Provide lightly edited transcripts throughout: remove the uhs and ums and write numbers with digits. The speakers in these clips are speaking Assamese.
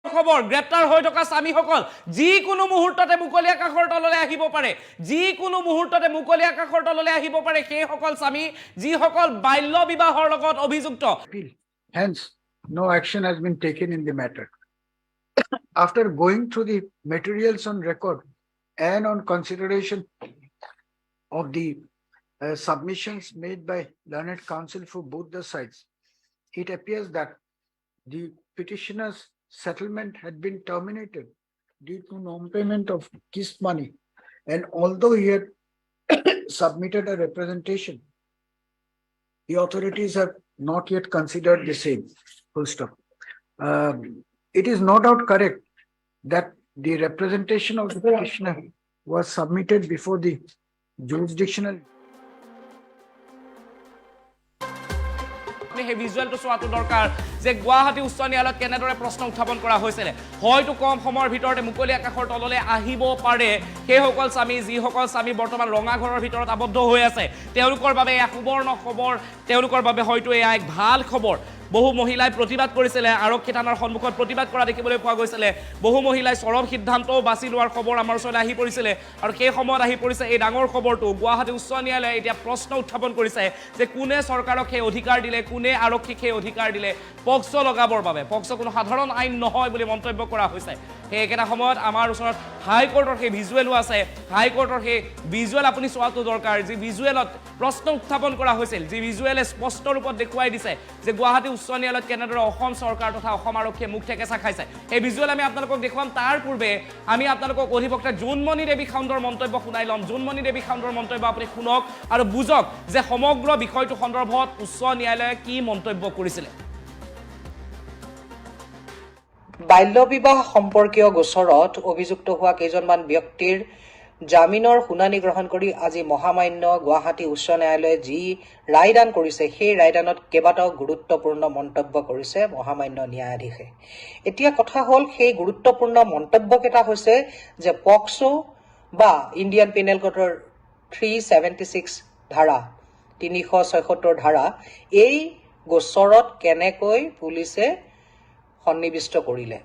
খবৰ, গ্ৰেপ্তাৰ হৈ থকা স্বামীসকল যিকোনো মুহূৰ্ততে মুকলি আকাশৰ তললৈ আহিব পাৰে, যিকোনো মুহূৰ্ততে মুকলি আকাশৰ তললৈ আহিব পাৰে সেইসকল স্বামী যিসকল বাল্য বিবাহৰ লগত অভিযুক্ত। Appeal. Hence, no action has been taken in the matter. After going through the materials on record and on consideration of the submissions made by learned counsel for both the sides, it appears that the petitioner's settlement had been terminated due to non-payment of kist money. And although he had submitted a representation, the authorities have not yet considered the same. Full stop. It is no doubt correct that the representation of the petitioner was submitted before the jurisdictional আপুনি সেই ভিজুৱেলটো চোৱাটো দৰকাৰ যে গুৱাহাটী উচ্চ ন্যায়ালয়ত কেনেদৰে প্ৰশ্ন উত্থাপন কৰা হৈছিলে। হয়তো কম সময়ৰ ভিতৰতে মুকলি আকাশৰ তললৈ আহিব পাৰে সেইসকল স্বামী যিসকল স্বামী বৰ্তমান ৰঙাঘৰৰ ভিতৰত আবদ্ধ হৈ আছে। তেওঁলোকৰ বাবে এয়া সুবৰ্ণ খবৰ, তেওঁলোকৰ বাবে হয়তো এয়া এক ভাল খবৰ। বহু মহিলাই প্ৰতিবাদ কৰিছিলে, আৰক্ষী থানাৰ সন্মুখত প্ৰতিবাদ কৰা দেখিবলৈ পোৱা গৈছিলে। বহু মহিলাই চৰম সিদ্ধান্তও বাছি লোৱাৰ খবৰ আমাৰ ওচৰলৈ আহি পৰিছিলে আৰু সেই সময়ত আহি পৰিছে এই ডাঙৰ খবৰটো। গুৱাহাটী উচ্চ ন্যায়ালয়ে এতিয়া প্ৰশ্ন উত্থাপন কৰিছে যে কোনে চৰকাৰক সেই অধিকাৰ দিলে, কোনে আৰক্ষীক সেই অধিকাৰ দিলে পক্স লগাবৰ বাবে? পক্স কোনো সাধাৰণ আইন নহয় বুলি মন্তব্য কৰা হৈছে। সেই একেটা সময়ত আমাৰ ওচৰত হাইকোৰ্টৰ সেই ভিজুৱেলো আছে। হাইকোৰ্টৰ সেই ভিজুৱেল আপুনি চোৱাটো দৰকাৰ, যি ভিজুৱেলত প্ৰশ্ন উত্থাপন কৰা হৈছিল, যি ভিজুৱেলে স্পষ্ট ৰূপত দেখুৱাই দিছে যে গুৱাহাটী উচ্চ ন্যায়ালয়ত কেনেদৰে অসম চৰকাৰ তথা অসম আৰক্ষীয়ে মুখ থেকেচা খাইছে। সেই ভিজুৱেল আমি আপোনালোকক দেখুৱাম। তাৰ পূৰ্বে আমি আপোনালোকক অধিবক্তা জোনমণি দেৱী খাউণ্ডৰ মন্তব্য শুনাই ল'ম। জোনমণি দেৱী খাউণ্ডৰ মন্তব্য আপুনি শুনক আৰু বুজক যে সমগ্ৰ বিষয়টো সন্দৰ্ভত উচ্চ ন্যায়ালয়ে কি মন্তব্য কৰিছিলে। বাল্য বিবাহ সম্পৰ্কীয় গোচৰত অভিযুক্ত হোৱা কেইজনমান ব্যক্তিৰ জামিনৰ শুনানি গ্ৰহণ কৰি আজি মহামান্য গুৱাহাটী উচ্চ ন্যায়ালয়ে যি ৰায়দান কৰিছে, সেই ৰায়দানত কেইবাটাও গুৰুত্বপূৰ্ণ মন্তব্য কৰিছে মহামান্য ন্যায়াধীশে। এতিয়া কথা হ'ল, সেই গুৰুত্বপূৰ্ণ মন্তব্যকেইটা হৈছে যে পক্সো বা ইণ্ডিয়ান পেনেল কোডৰ 376 ধাৰা, 376 ধাৰা এই গোচৰত কেনেকৈ পুলিচে সন্নিৱিষ্ট কৰিলে,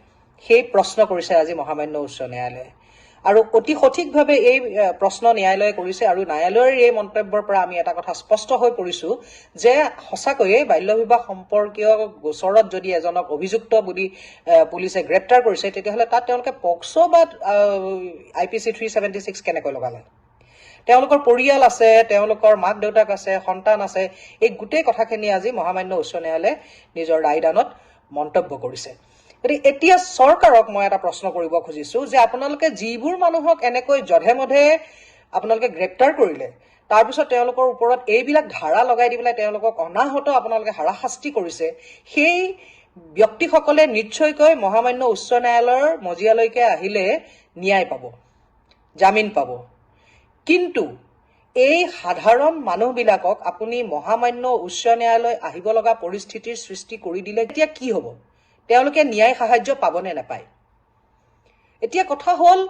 সেই প্ৰশ্ন কৰিছে আজি মহামান্য উচ্চ ন্যায়ালয়ে। আৰু অতি সঠিকভাৱে এই প্ৰশ্ন ন্যায়ালয়ে কৰিছে। আৰু ন্যায়ালয়ৰ এই মন্তব্যৰ পৰা আমি এটা কথা স্পষ্ট হৈ পৰিছো যে সঁচাকৈয়ে বাল্য বিবাহ সম্পৰ্কীয় গোচৰত যদি এজনক অভিযুক্ত বুলি পুলিচে গ্ৰেপ্তাৰ কৰিছে, তেতিয়াহ'লে তাত তেওঁলোকে পক্সো বা IPC 376 কেনেকৈ লগালে? তেওঁলোকৰ পৰিয়াল আছে, তেওঁলোকৰ মাক দেউতাক আছে, সন্তান আছে। এই গোটেই কথাখিনি আজি মহামান্য উচ্চ ন্যায়ালয়ে নিজৰ ৰায়দানত মন্তব্য কৰিছে। গতিকে এতিয়া চৰকাৰক মই এটা প্ৰশ্ন কৰিব খুজিছো যে আপোনালোকে যিবোৰ মানুহক এনেকৈ জধে মধে আপোনালোকে গ্ৰেপ্তাৰ কৰিলে, তাৰপিছত তেওঁলোকৰ ওপৰত এইবিলাক ধাৰা লগাই দি পেলাই তেওঁলোকক অনাহত আপোনালোকে হাৰাশাস্তি কৰিছে, সেই ব্যক্তিসকলে নিশ্চয়কৈ মহামান্য উচ্চ ন্যায়ালয়ৰ মজিয়ালৈকে আহিলে ন্যায় পাব, জামিন পাব। কিন্তু এই সাধাৰণ মানুহবিলাকক আপুনি মহামান্য উচ্চ ন্যায়ালয় আহিব লগা পৰিস্থিতিৰ সৃষ্টি কৰি দিলে এতিয়া কি হ'ব? তেওঁলোকে ন্যায় সাহায্য পাবনে নাপায়? এতিয়া কথা হ'ল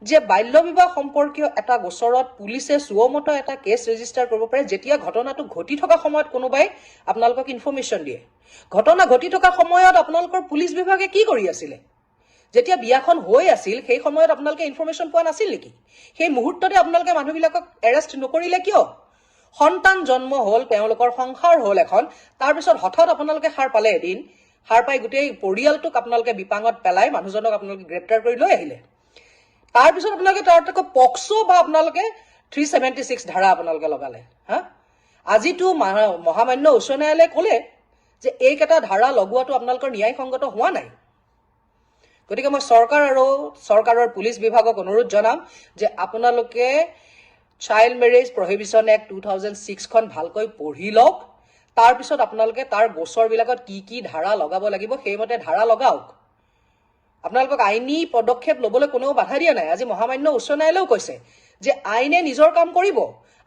যে বাল্য বিবাহ সম্পৰ্কীয় এটা গোচৰত পুলিচে চুৱমত এটা কেছ ৰেজিষ্টাৰ কৰিব পাৰে, যেতিয়া ঘটনাটো ঘটি থকা সময়ত কোনোবাই আপোনালোকক ইনফৰ্মেশ্যন দিয়ে। ঘটনা ঘটি থকা সময়ত আপোনালোকৰ পুলিচ বিভাগে কি কৰি আছিলে? যেতিয়া বিয়াখন হৈ আছিল, সেই সময়ত আপোনালোকে ইনফৰ্মেশ্যন পোৱা নাছিল নেকি? সেই মুহূৰ্ততে আপোনালোকে মানুহবিলাকক এৰেষ্ট নকৰিলে কিয়? সন্তান জন্ম হ'ল, তেওঁলোকৰ সংসাৰ হ'ল এখন, তাৰপিছত হঠাৎ আপোনালোকে সাৰ পালে এদিন, সাৰ পাই গোটেই পৰিয়ালটোক আপোনালোকে বিপাঙত পেলাই মানুহজনক আপোনালোকে গ্ৰেপ্তাৰ কৰি লৈ আহিলে। তাৰপিছত আপোনালোকে তাৰ আকৌ পক্সো বা আপোনালোকে 376 ধাৰা আপোনালোকে লগালে। হা, আজিতো মহামান্য উচ্চ ন্যায়ালয়ে ক'লে যে এইকেইটা ধাৰা লগোৱাটো আপোনালোকৰ ন্যায়সংগত হোৱা নাই। গতিকে মই চৰকাৰ আৰু চৰকাৰৰ পুলিচ বিভাগক অনুৰোধ জনাম যে আপোনালোকে Child Marriage Prohibition Act 2006খন ভালকৈ পঢ়ি লওক। তাৰপিছত আপোনালোকে তাৰ গোচৰবিলাকত কি কি ধাৰা লগাব লাগিব, সেইমতে ধাৰা লগাওক। আপোনালোকক আইনী পদক্ষেপ ল'বলৈ কোনেও বাধা দিয়া নাই। আজি মহামান্য উচ্চ ন্যায়ালয়েও কৈছে যে আইনে নিজৰ কাম কৰিব,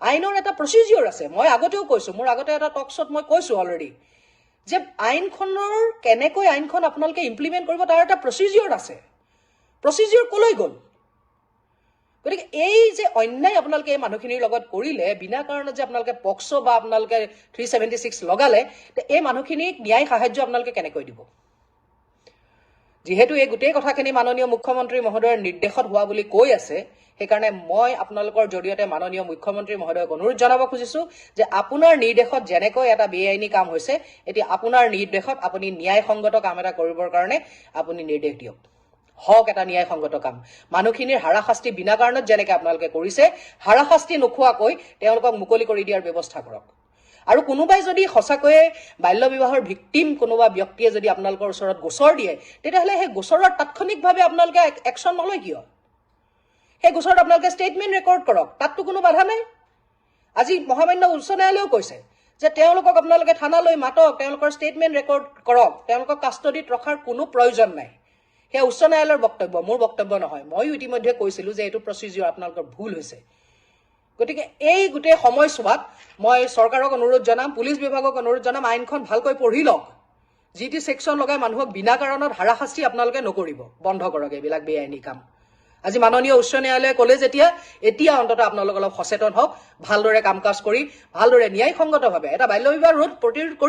আইনৰ এটা প্ৰচিজিয়ৰ আছে। মই আগতেও কৈছোঁ, মোৰ আগতে এটা টক শ্ব'ত মই কৈছোঁ অলৰেডি যে আইনখনৰ কেনেকৈ আইনখন আপোনালোকে ইমপ্লিমেণ্ট কৰিব, তাৰ এটা প্ৰচিজিয়ৰ আছে। প্ৰচিজিয়ৰ কলৈ গ'ল? গতিকে এই যে অন্যায় আপোনালোকে এই মানুহখিনিৰ লগত কৰিলে, বিনা কাৰণত যে আপোনালোকে পক্সো বা আপোনালোকে 376 লগালে, তে এই মানুহখিনিক ন্যায় সাহায্য আপোনালোকে কেনেকৈ দিব? যিহেতু এই গোটেই কথাখিনি মাননীয় মুখ্যমন্ত্ৰী মহোদয়ৰ নিৰ্দেশত হোৱা বুলি কৈ আছে, সেইকাৰণে মই আপোনালোকৰ জৰিয়তে মাননীয় মুখ্যমন্ত্ৰী মহোদয়ক অনুৰোধ জনাব খুজিছোঁ যে আপোনাৰ নিৰ্দেশত যেনেকৈ এটা বেআইনী কাম হৈছে, এতিয়া আপোনাৰ নিৰ্দেশত আপুনি ন্যায়সংগত কাম এটা কৰিবৰ কাৰণে আপুনি নিৰ্দেশ দিয়ক। হওক এটা ন্যায়সংগত কাম। মানুহখিনিৰ হাৰাশাস্তি বিনা কাৰণত যেনেকে আপোনালোকে কৰিছে, হাৰাশাস্তি নোখোৱাকৈ তেওঁলোকক মুকলি কৰি দিয়াৰ ব্যৱস্থা কৰক। আৰু কোনোবাই যদি সঁচাকৈয়ে বাল্য বিবাহৰ ভিক্টিম কোনোবা ব্যক্তিয়ে যদি আপোনালোকৰ ওচৰত গোচৰ দিয়ে, তেতিয়াহ'লে সেই গোচৰত তাৎক্ষণিকভাৱে আপোনালোকে একশ্যন নলয় কিয়? সেই গোচৰত আপোনালোকে ষ্টেটমেণ্ট ৰেকৰ্ড কৰক, তাততো কোনো বাধা নাই। আজি মহামান্য উচ্চ ন্যায়ালয়েও কৈছে যে তেওঁলোকক আপোনালোকে থানালৈ মাতক, তেওঁলোকৰ ষ্টেটমেণ্ট ৰেকৰ্ড কৰক, তেওঁলোকক কাষ্টডিত ৰখাৰ কোনো প্ৰয়োজন নাই। সেয়া উচ্চ ন্যায়ালয়ৰ বক্তব্য, মোৰ বক্তব্য নহয়। ময়ো ইতিমধ্যে কৈছিলোঁ যে এইটো প্ৰচিজিঅৰ আপোনালোকৰ ভুল হৈছে। গতিকে এই গোটেই সময়ছোৱাত মই চৰকাৰক অনুৰোধ জনাম, পুলিচ বিভাগক অনুৰোধ জনাম, আইনখন ভালকৈ পঢ়ি লওক। যি টি ছেকশ্যন লগাই মানুহক বিনা কাৰণত হাৰাশাস্তি আপোনালোকে নকৰিব। বন্ধ কৰক এইবিলাক বেআইনী কাম। আজি মাননীয় উচ্চ ন্যায়ালয়ে ক'লে যেতিয়া, এতিয়া অন্ততঃ আপোনালোক অলপ সচেতন হওক, ভালদৰে কাম কাজ কৰি ভালদৰে ন্যায়সংগতভাৱে এটা বাল্য বিবাহ ৰোধ প্ৰতিৰোধ কৰি